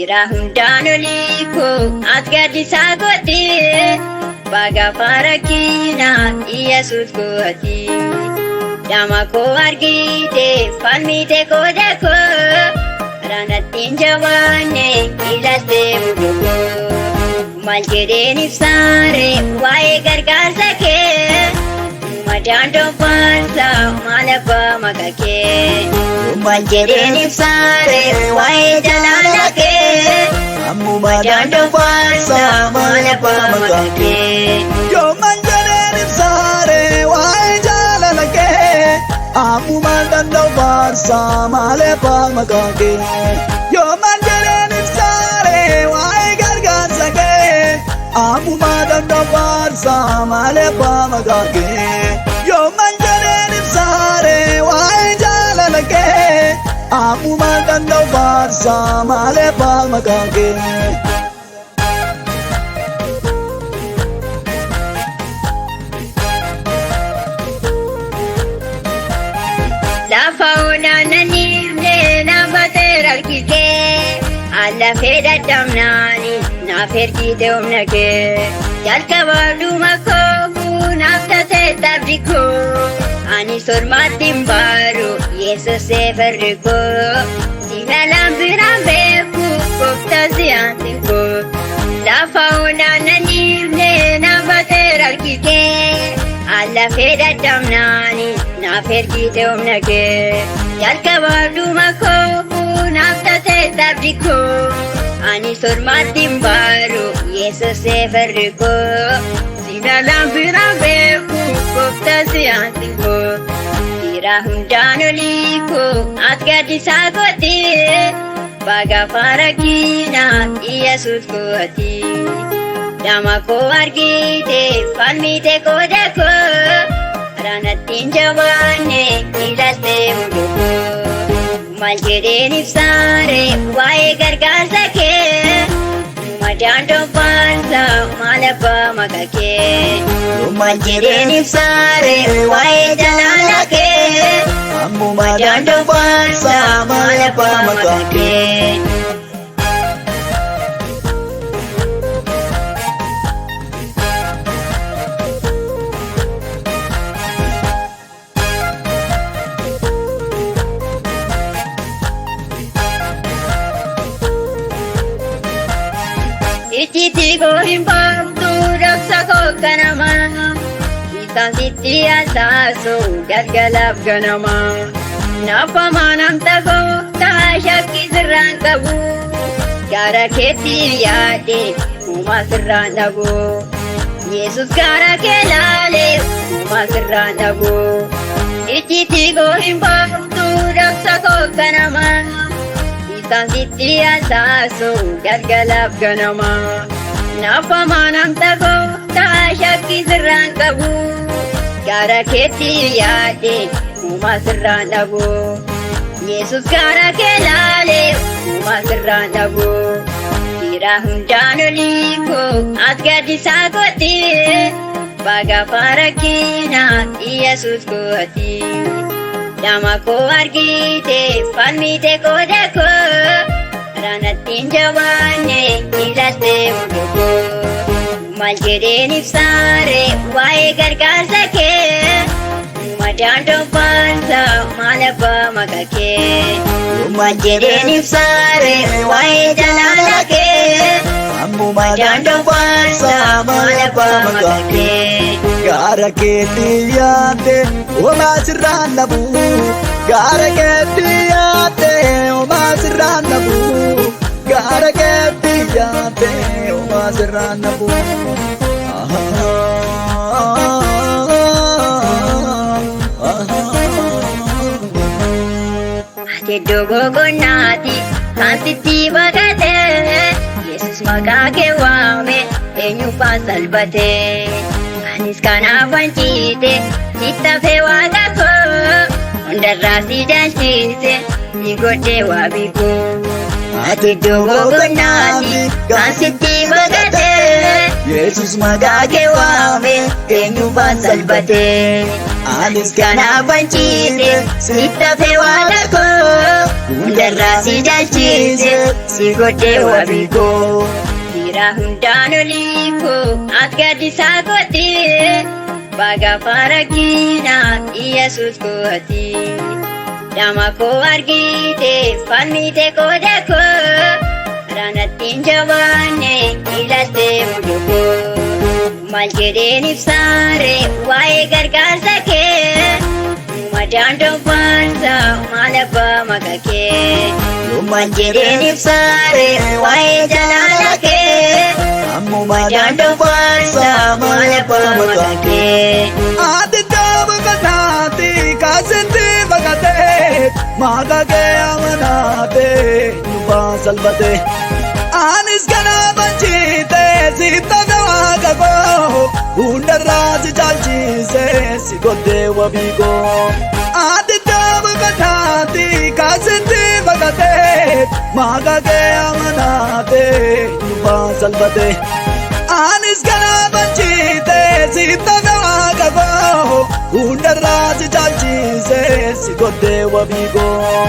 Dhiira hundaan olii koo as gaddisaa godhe baga farakina Yesuus kooti. Dhama koo argite falmite qooda koo ranatti hin jabaanne ilaaltee muduu maal jedheen ibsaare waa'ee gargaarsa kee madaan doonfaansa maal abbaa maqaa kee maal jedheen ibsaare waa'ee jaalala kee Ammuma madaan doonfaansa maal abbaa maqaa kee. Yooman jedheen ibsaare waa'ee jaalala kee ammuma danda'u faarsaa maal abbaa maqaa kee. Yooman jedheen ibsaare waa'ee gargaarsa kee ammuma danda'u faarsaa maal abbaa maqaa kee. Yooman jedheen ibsaare waa'ee jaalala kee ammuma danda'u faarsaa maal abbaa maqaa kee. Lafa olaananiifne naaf harkisee alla fedha dhamnaani naaf ergite humna kee jalqaba dhuma koo naaf taate abdi koo ani sormaatti hin baaru Yesuus farri koo sinalaan biraan beeku gooftaa si'aantiin koo lafa olaananiifne naaf harkisee alla fedha dhamnaani naaf ergite humna kee jalqaba dhuma koo naaf taate abdi koo ani sormaatti hin baaru Yesuus farri koo sinalaan biraan beeku gooftaa si'aantiin koo dhiira hundaan olii koo as gaddisaa godhe baga farakina Yesuus kooti. Dhama koo argite falmite qooda koo ranatti hin jabaanne ilaaltee muduu koo maal jedheen ibsaare waa'ee gargaarsa kee madaan doonfaansa maal abbaa maqaa kee maal jedheen ibsaare waa'ee jaalala kee Ammuma madaan danda'u doonfaansa faarsaa maal maal abbaa abbaa maqaa maqaa kee. kee. Icciitii koo hin baaftu dhoksa koo ganama. Isaan sitti asaasu galgalaaf ganama. Nafamaa namta gooftaa shakkii sirraan qabu. Gara keetti yaade uumaa sirraan dhabu. Yesus gara kee laale uumaa sirraan dhabu. Icciitii koo hin baaftu dhoksa koo ganama. Isaan sitti asaasu galgalaaf ganama. Nafamaa namta gooftaa shakkii sirraan qabu. Gara keetti yaade uumaa sirraan dhabu. Yesus gara kee laale uumaa sirraan dhabu. Dhiira hundaan olii koo as gaddisaa godhe baga farakina Yesuus kooti. Dhama koo argite falmite qooda koo ranatti hin jabaanne ilaaltee muduu koo maal jedheen ibsaare waa'ee gargaarsa kee madaan doonfaansa maal abbaa maqaa kee maal jedheen ibsaare waa'ee jaalala kee Ammuma madaan danda'u doonfaansa faarsaa maal maal abbaa abbaa maqaa maqaa kee. kee. Gaara keetti yaadde homaa sirraan dhabu. Gaara keetti yaadde homaa sirraan dhabu. Gaara keetti yaadde homaa sirraan dhabu. Ati iddoo boqonnaati kan sitti baqate Yesus maqaa kee waame eenyuufaan salphate Anis kanaaf wanciite sitti hafee waaqa koo hundarraa si jaalchise si godhee waabii koo Ati iddoo boqonnaati kan sitti baqate Yesus maqaa kee waame eenyumaan salphate. Anis kanaafan ciise sitti hafee waaqa koo hundarraa si caalchise si godhee wabii koo. Dhiira hundaan olii koo ati gaddisaa kooti baga farakina Yesuus kooti. Dhama koo argite falmite qooda koo ranatti hin jabaanne ilaaltee mudukoo. Maal jedheen ibsaare waa'ee gargaarsa kee madaan doonfaansa maal abbaa maqaa kee. Maal jedheen ibsaare waa'ee jaalala kee Ammumaa madaan doonfaansa maal abbaa maqaa kee. Ati dhaaba kanaati kaasinti baqatee maqaa kee amanaatee nufaan salphate. Anis kanaafan ciite sitti hafe waaqa koo hundarraa si caalchise si godhee wabii koo. Ati dhaaba kanaati kaasinti baqatee maqaa kee amanaatee nufaan salphate. Anis kanaafan ciite sitti hafe waaqa koo hundarraa si caalchise si godhee wabii koo.